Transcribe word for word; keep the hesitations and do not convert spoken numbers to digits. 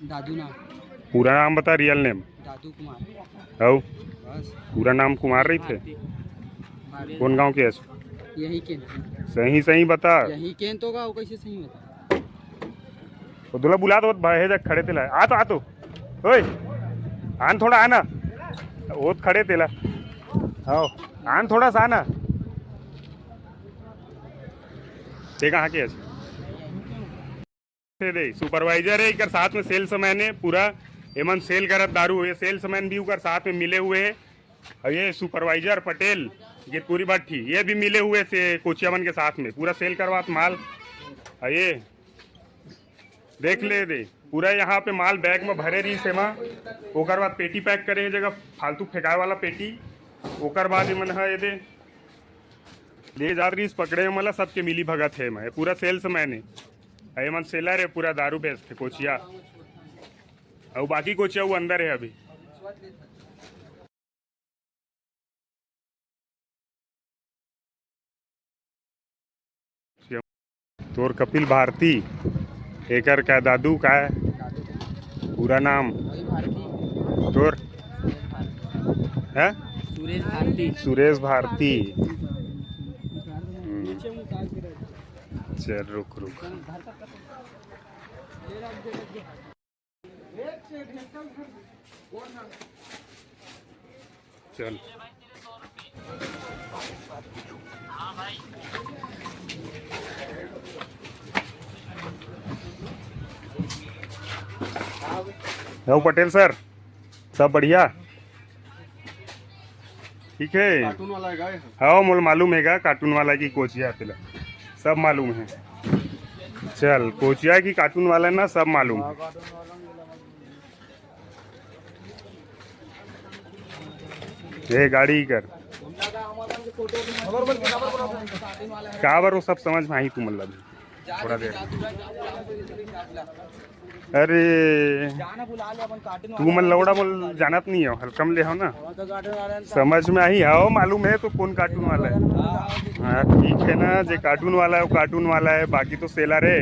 दादू नाम। पूरा नाम बता, रियल नेम। दादू कुमार। हौ? बस। पूरा नाम कुमार रहिथे। भारती। भारती। कोन गांव के हस? यही के। सही सही बता। यही के तो गाँव, कैसे सही बता? वो दूल्हा बुला तो भाई, हे जा खड़े तेला। आ तो, आ तो। ओए, आन थोड़ा, आना। वो खड़े तेला। हाँ, आन थोड़ा सा आना। ते कहाँ के हस? से दे, सुपरवाइजर है, एकर साथ में सेल्समैन है पूरा। एमन सेल करत दारू, ये सेल्समैन भी ओकर साथ में मिले हुए है। और ये सुपरवाइजर पटेल गिरपुरी भट्टी, ये भी मिले हुए से कोचिया मन के साथ में, पूरा सेल करवात माल। और ये देख ले दे, पूरा यहाँ पे माल बैग में भरे रही सेमा, ओकर बाद पेटी पैक करे जगह, फालतू फेंकाए वाला पेटी। ओकर बाद एमन ह ये दे ले जात रहीस, पकड़े मला, सबके मिली भगत है। मैं पूरा सेल्समैन है, ये मन सेलर है, पूरा दारू बेचथे कोचिया। और बाकी कोचिया वो अंदर है अभी। तोर कपिल भारती, एकर का दादू का है? पूरा नाम? वही भारती। तोर? सुरेश भारती। हैं? सुरेश भारती। सुरेश भारती। हम्म। चल, रुक, रुक। चल। हौ पटेल सर, सब बढ़िया? ठीक है। कार्टून वाला है गाय। हाँ, मोला मालूम है गा, कार्टून वाला की कोचिया तेला सब मालूम है। चल, कोचिया की कार्टून वाला ना, सब मालूम है। ये गाड़ी कर। का बर वो सब समझ में आही तुमन ला भी। थोड़ा देर। अरे, तू मन लौड़ा मोल जानत नहीं हो, हल्का में ले हो ना। समझ में आही, हाँ, मालूम है तो कौन कार्टून वाला है। हाँ, ठीक है ना, जे कार्टून वाला है, वो कार्टून वाला है, बाकी तो सेलर है।